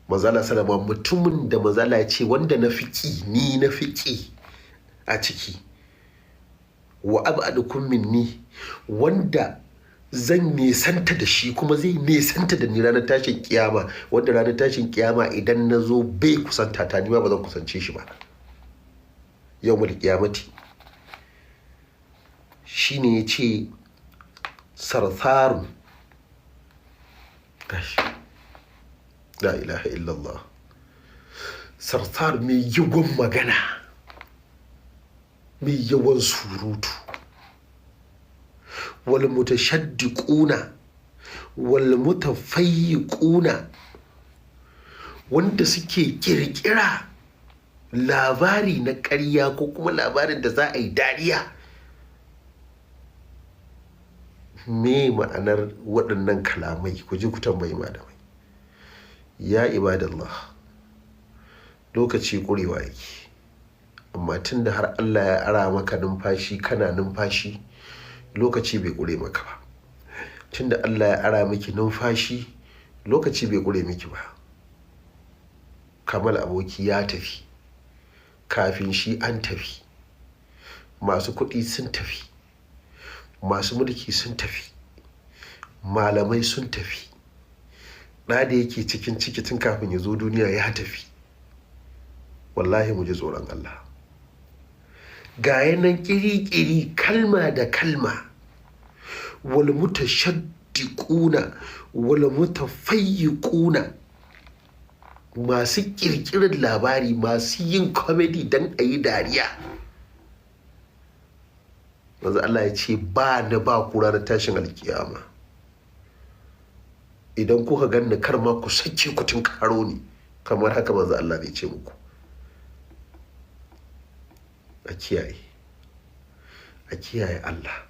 Manzala salama, mutumin da manzala ya ce wanda na fiƙi, ni na fiƙi a ciki, wa ab'adukum minni, wanda zan nesanta da shi kuma zai nesanta da ni ranar tashin kiyama, wanda ranar tashin kiyama idan na zo bai kusanta ta, ni ma ba zan kusance shi ba yawmul qiyamati, shine ya ce sarsarun. Gashi, la ilaha illallah. Sarsar, mai yawan magana, mai yawan surutu. Wal mutashaddiquna wal mutafayyiquna, wanda suke kirkira labari na ƙarya ko kuma labarin da za a yi dariya. Me ma'anar waɗannan kalamai? Ku ji, ku tambayi malamai. Ya ibadallah, lokaci ƙurewa yake, amma tun da har Allah ya ara maka numfashi, kana numfashi, lokaci bai ƙure maka ba. Tun da Allah ya ara miki numfashi, lokaci bai ƙure miki ba. Kamal Aboki ya tafi, kafin shi an tafi, masu kuɗi sun tafi, masu mulki sun tafi, malamai sun tafi, ɗa da yake cikin ciki tun kafin ya zo duniya ya tafi. Wallahi mu ji tsoron Allah. Ga yanan ƙiri-ƙiri, kalma da kalma: wal mutashaddiquna wal mutafayyiquna, masu ƙirƙirar labari, masu yin comedy don a yi dariya. Manzo Allah ya ce ba ni ba ku ranar tashin alkiyama. Idan kuka ganni, kar ma ku sake ku tunkaro ni. Kamar haka manzo Allah zai ce muku. A kiyaye, a kiyaye Allah.